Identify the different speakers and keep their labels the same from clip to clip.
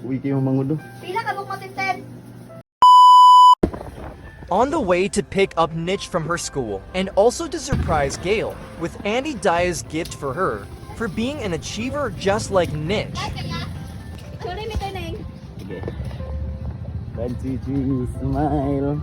Speaker 1: Uy, kayo mangudo.
Speaker 2: Pila ka buk matinten?
Speaker 3: On the way to pick up Nitch from her school, and also to surprise Gail with Auntie Daya's gift for her for being an achiever just like Nitch.
Speaker 2: Sorry, mi tayo.
Speaker 1: Sige. One, two, three, smile.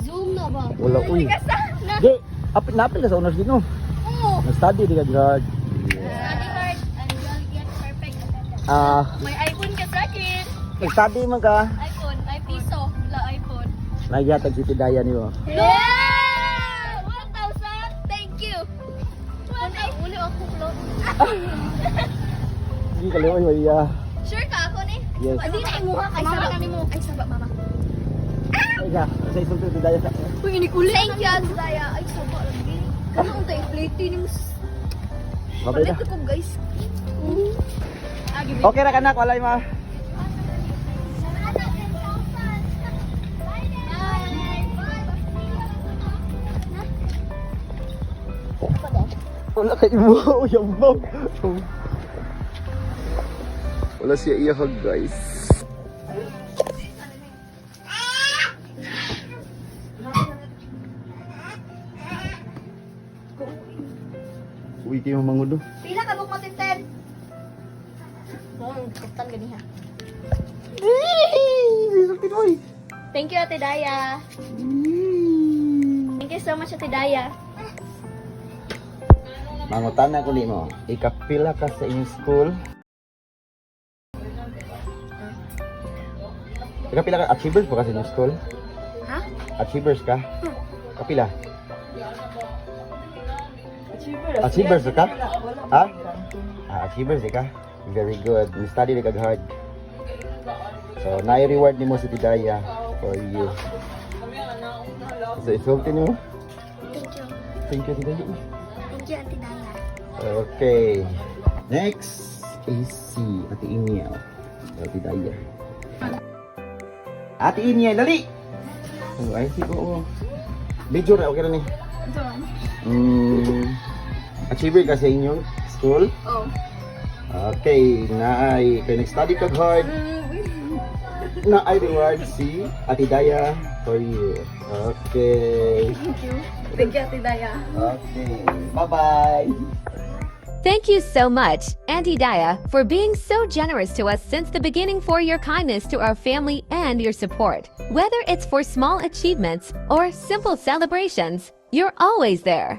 Speaker 2: Zoom na ba?
Speaker 1: Wala, uy.
Speaker 2: Na.
Speaker 1: Di, apil napil ka sa honors din, no?
Speaker 2: Oo.
Speaker 1: Nag-study di ka hard.
Speaker 2: Study hard and you'll get perfect attendance.
Speaker 1: Ah,
Speaker 2: May iPhone ka sa akin.
Speaker 1: Nag-study man ka.
Speaker 2: iPhone, ay piso, wala iPhone.
Speaker 1: Nagyatag si Tidaya niyo.
Speaker 2: Yeah! 1,000! Thank you! Wala, uli ako vlog.
Speaker 1: Hindi ka liwa, iya.
Speaker 2: Sure ka ako ni?
Speaker 1: Yes.
Speaker 2: Hindi na imuha kay mama na nimo. Ay saba mama.
Speaker 1: Ay, ka, sa isulti si Tidaya sa.
Speaker 2: Uy, inikuli. Thank you, Andaya. Ay saba lagi. Kano unta i-plate ni mo.
Speaker 1: Babay na.
Speaker 2: Palit ko, guys. Ah, give
Speaker 1: Okay ra kanak, walay ma.
Speaker 2: Salamat, 10,000. Bye, Bye.
Speaker 1: Wala kay imo, yambaw. Wala siya iyahag, guys. Uy, kayo mangudo.
Speaker 2: Pila ka buk matinten? Oh, kapitan gani ha. Thank you, Ate Daya. Thank you so much, Ate Daya.
Speaker 1: Mangutana ko nimo, ikapila ka sa inyong school? Ikapila ka, achievers ba ka sa inyong school?
Speaker 2: Ha?
Speaker 1: Achievers ka? Kapila? Achievers ka? Ha? Ah, achievers ka? Very good. You study like hard. So, na-reward nimo si Tidaya for you. So, isulti nimo.
Speaker 2: Thank you.
Speaker 1: Thank you, Tidaya.
Speaker 2: Thank you, Ate Daya.
Speaker 1: Okay. Next is si Ate Inya. Ate Daya. Ate Inya, dali! Oh, ay, sige, oo. Medyo na, okay na ni. Achiever ka sa inyong school?
Speaker 2: Oh.
Speaker 1: Okay, naay. Kaya nag-study ka hard. Naay reward si Ate Daya for you. Okay.
Speaker 2: Thank you. Thank you, Ate Daya.
Speaker 1: Okay. Bye-bye.
Speaker 4: Thank you so much, Auntie Daya, for being so generous to us since the beginning, for your kindness to our family and your support. Whether it's for small achievements or simple celebrations, you're always there.